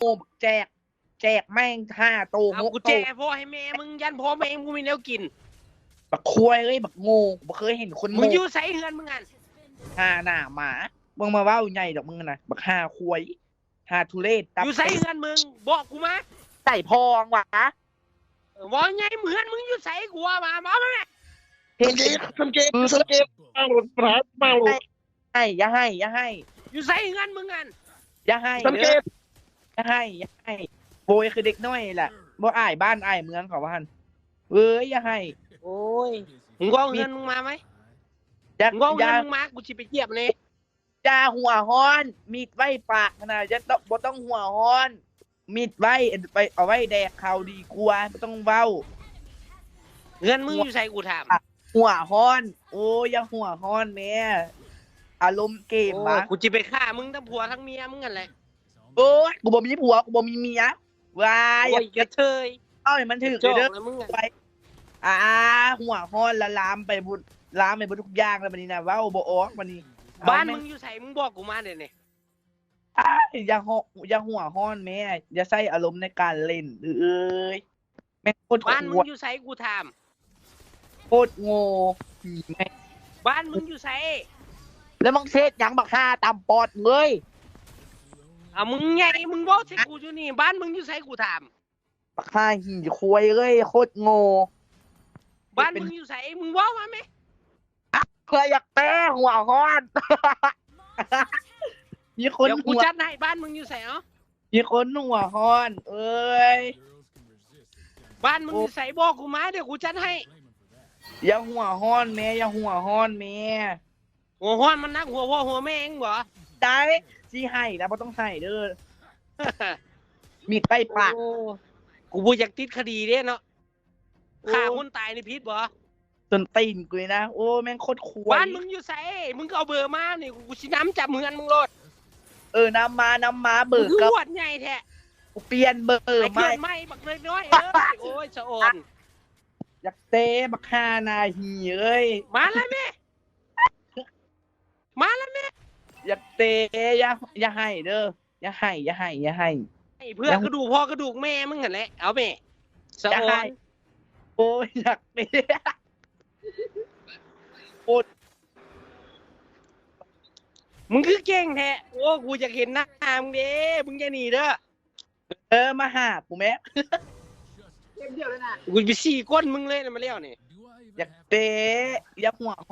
ໂງ່ ບັກແຈກ ແຈກແມ່ງຫ້າໂຕ ຫົກໂຕ ເອົາ ກູແຈກໃຫ້ພໍ່ໃຫ້ແມ່ມຶງ ຢ້ານພໍ່ແມ່ມຶງບໍ່ມີແນວກິນ. ບັກຄວາຍເອີຍ ບັກໂງ່ ບໍ່ເຄີຍເຫັນຄົນໂງ່. ມຶງຢູ່ໃສເຮືອນມຶງຫັ້ນ? ຫາໜ້າໝາ ມຶງມາເວົ້າໃຫຍ່ດອກມຶງນະ ບັກຫ່າຄວາຍ ຫາທຸເລດ ຕັບ ຢູ່ໃສເຮືອນມຶງ? ບອກກູມາ. ໃສ່ພອງຫວາ? ເອີ ເວົ້າໃຫຍ່ ເຮືອນມຶງຢູ່ໃສ? ກູວ່າມາ ມາ ມາແມ່. ເຫັນ ສັງເກດ ສັງເກດ ມາໂຫຼດ ປະທານ ມາໂຫຼດ. ໃຫ້ ຢ່າໃຫ້ ຢ່າໃຫ້. ຢູ່ໃສເຮືອນມຶງຫັ້ນ? ຢ່າໃຫ້ ສັງເກດ ຢ່າໃຫ້ ຢ່າໃຫ້. ໂອ້ຍ ຄືເດັກນ້ອຍແຫຼະ ບໍ່ອາຍບ້ານອາຍເມືອງເຂົາວ່າຫັ້ນ. ເອີຍ ຢ່າໃຫ້. ໂອ້ຍ ມຶງເວົ້າເຮືອນມຶງມາໄວ. ຢ່າ ມຶງເວົ້າເຮືອນມຶງມາ ກູຊິໄປຈຽບແນ່. ຢ່າຫົວຮ້ອນ ມິດໄວ້ປາກຫັ້ນນະ ຢ່າຕ້ອງ ບໍ່ຕ້ອງຫົວຮ້ອນ ມິດໄວ້ ໄປ ເອົາໄວ້ແດກເຂົ້າດີກວ່າ ບໍ່ຕ້ອງເວົ້າ. ເຮືອນມຶງຢູ່ໃສ ກູຖາມ? ຫົວຮ້ອນ ໂອ້ຍ ຢ່າຫົວຮ້ອນແມ້ ອາລົມເກມ ໂອ້ຍ ຫວາ? ກູຊິໄປຂ້າມຶງທັງຜົວທັງເມຍມຶງຫັ້ນແຫຼະ. ໂອ້ຍ ກູບໍ່ມີຜົວ ກູບໍ່ມີເມຍ. ວ້າຍ ໂອ້ຍ ກະເທີຍ ເອົາໃຫ້ມັນຖືກເດີ. ໄປ ອ່າ ຫົວຮ້ອນລະລາມໄປເບິດ ລາມໄປເບິດທຸກຢ່າງແລ້ວບັດນີ້ນະ ເວົ້າບໍ່ອອກບັດນີ້. ບ້ານມຶງຢູ່ໃສ? ມຶງບອກກູມາດຽວນີ້. ອ້າຍ ຢ່າຫົ ຢ່າຫົວຮ້ອນແມ້ ຢ່າໃຊ້ອາລົມໃນການຫຼິ້ນເອີຍ. ແມ່ງໂຄດ ບ້ານມຶງຢູ່ໃສ ກູຖາມ? ໂຄດໂງ່ ຜີແມ່. ບ້ານມຶງຢູ່ໃສ? ແລ້ວມຶງເຮັດຫຍັງ ບັກຫ່າຕຳປອດເອີຍ? ອາ ມຶງໃຫຍ່ ມຶງເວົ້າໃສ່ກູຢູ່ນີ້ ບ້ານມຶງຢູ່ໃສ ກູຖາມ? ບັກຫ່າຫີຄວາຍເອີຍ ໂຄດໂງ່. ບ້ານມຶງຢູ່ໃສ? ມຶງເວົ້າມາແມ້. ເພື່ອຢາກແປ ຫົວຮ້ອນ. ມີຄົນ ດຽວ ຫົ ກູ ວ ຈັດໃຫ້. ບ້ານມຶງຢູ່ໃສ? ເອົ້າ ມີຄົນຫົວຮ້ອນເອີຍ. ບ້ານມຶງຢູ່ໃສ? ໂອ້ ບອກກູມາ ດຽວກູຈັດໃຫ້. ຢ່າຫົວຮ້ອນແມ້ ຢ່າຫົວຮ້ອນແມ້. ຫົວຮ້ອນມັນໜັກຫົວພໍ່ຫົວແມ່ເອງບໍ? ໄດ້ ຊິໃຫ້ນະ ບໍ່ຕ້ອງໃຫ້ເດີ. ມີດໃກ້ປາກ. ໂອ້ ກູບໍ່ຢາກຕິດຄະດີເດ້ເນາະ. ໂອ້ ຂ້າຄົນຕາຍນີ້ຜິດບໍ? ສົ້ນຕີນກູນີ້ນະ. ໂອ້ ແມ່ງໂຄດຄວາຍ. ບ້ານມຶງຢູ່ໃສ? ມຶງກໍເອົາເບີມານີ້ ກູຊິນຳຈັບເຮືອນມຶງໂລດ. ເອີ ນຳມາ ນຳມາ ເບີ ມຶງຄື ເກົ່າ ອວດໃຫຍ່ແທ້. ກູປ່ຽນເບີໃໝ່ ໃໝ່ ບັກນ້ອຍໆເອີຍ. ໂອ້ຍ ສະອອນ. ຢາກເຕະ ບັກຫ່າໜ້າຫີເອີຍ. ມາລະແມ່. ມາລະແມ່. ຢາກເຕະ ຢ່າ ຢ່າໃຫ້ເດີ ຢ່າໃຫ້ ຢ່າໃຫ້ ຢ່າໃຫ້. ໃຫ້ເພື່ອ ຢ່າ ກະດູກພໍ່ກະດູກແມ່ມຶງຫັ້ນແຫຼະ. ເອົາແມ່ ສະອອນ. ໂອ້ຍ ຢາກເຕະ. ໂອດ ມຶງຄືເກັ່ງແທ້. ໂອ້ ກູຢາກເຫັນໜ້າມຶງເດ້. ມຶງຢ່າໜີເດີ. ເອີ ມາຫາກູແມ້. ເກມດຽວເລີຍນະ. ກູຊິໄປສີກົ້ນມຶງເລີຍນະ ມາແລ້ວນີ້. ຢາກເຕະ ຢ່າຫົວຮ້